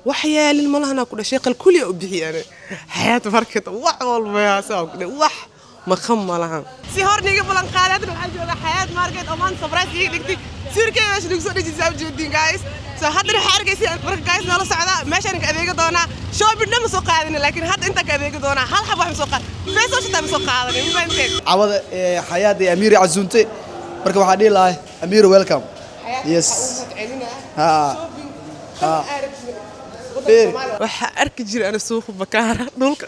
Wax yaalin malahanaa ku dhashay qalkuliya u bixiy ane Xayaat Market. Wax walba yaasaa ku dhahay, wax maqan malahan. Si hor niiga balan qaaday, haddana waxaa jooga Xayaat Market oo maanta surprise iiga dhigtay. Sawirkeeda meesha nagu soo dhejisay ujeediin, guys. So haddana waxaa arkaysa marka, guys, noola socda. Meeshaan ka adeega doonaa. Shopping dhan ma soo qaadanin, laakiin hadda intaan ka adeega doonaa. Hal xab wax ma soo qaadan, face wash xitaa ma soo qaadanin, ma fahanteen? Cawada Xayaat iyo Amiira casuuntay. Marka waxaa dhihi lahay, Amiira, welcome. Yes, ha ha. Waxaa arki jiray ana suuqa Bakaara, dhulka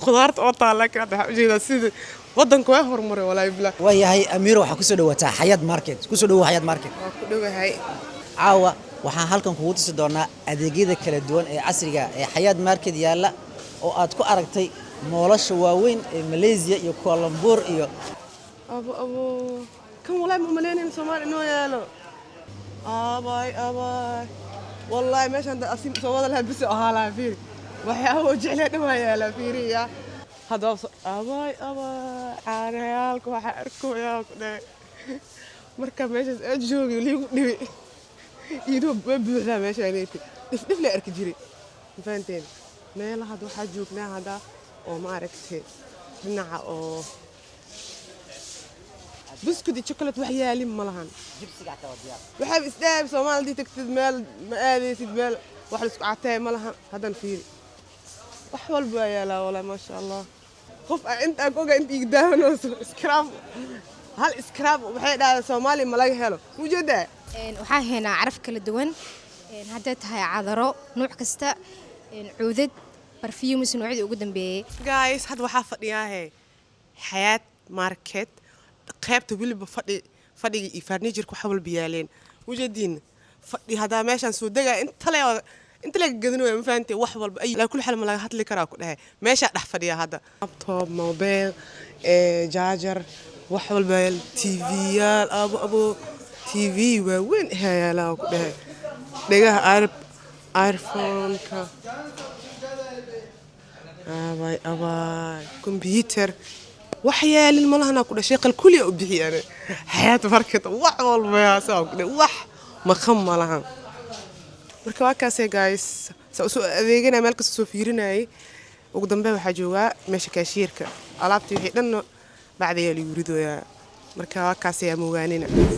khudaarta oo taala, laakiin hadda waxaa ujeedaa sida wadanka waa horumaray, walaahi bilaa. Waayahay Amiiro, waxaa kusoo dhawaataa Xayaat Market. Kusoo dhawow Xayaat Market. Waa ku dhowahay. Caawa waxaan halkan kugu tusi doonaa adeegyada kala duwan ee casriga ee Xayaat Market yaalla oo aad ku aragtay mallasha waaweyn ee Malaysia iyo Kuala Lumpur iyo Abo abo, kan walaahi ma umaleynayn Soomaali inoo yaalo. Abay abay, wallaahi meeshaan da asim soo wada lahaa bisi ahaa lahaa. Fiiri, waxyaaba oo jeclaa dhan waa yaalaa. Fiiriya haddaba abay abay, caanayaalka waxaa arkoyaa ku dhahay. Marka meeshaas aad joogay liigu dhibi, iyadoo way buuxdaa meeshaaneti, dhif dhif la arki jiray, ma fahanteen? Meelaha hadda waxaa joognaa hadda oo ma aragtay dhinaca oo buskud iyo chocolate wax yaalin ma lahan. Waxaaba isdhaab Soomaali hadii tagtid meel ma aadaysid, meel wax la isku cateey ma lahan. Haddana fiiri, wax walba waa yaalaa, walaa maasha Allah. Qof aan inta aan oga inta iga daawanayso, scrub, hal scrub waxay dhahdaa Soomaaliya ma laga helo, ujeedaa? Waxaan haynaa caraf kala duwan, hadday tahay cadaro nuuc kasta, cuudad, perfumes noocyadii ugu dambeeyey. Guys, hadda waxaa fadhiyaahe Xayaat Market, qaybta weliba fadhi, fadhiga iyo furniture, wax walba yaaleen, ujeediin. Fadhi haddaa meeshaan soo degaa, inta le inta laga gadanayo, ma fahantay? Wax walba ay laa kulli xal ma laga hadli karaa ku dhahay. Meeshaa dhex fadhiya hadda, laptop, mobile, charger, wax walba yaal, TV yaal. Abo abo, TV waaweyn yaalaa ku dhahay, dhegaha iPhone-ka. Abay abay, computer, wax yaalin malahanaa ku dhashay qalkuliya u bixiy ane Xayaat Market. Wax walba yaasaa ku dhahay, wax maqan malahan. Marka waa kaasee, guys, saa usoo adeeganaya, meel kasta soo fiirinayay. Ugu dambe waxaa joogaa meesha kaashiirka, alaabtii wixii dhanna bacdayaa lagu ridoyaa. Marka waa kaasee, moogaanina.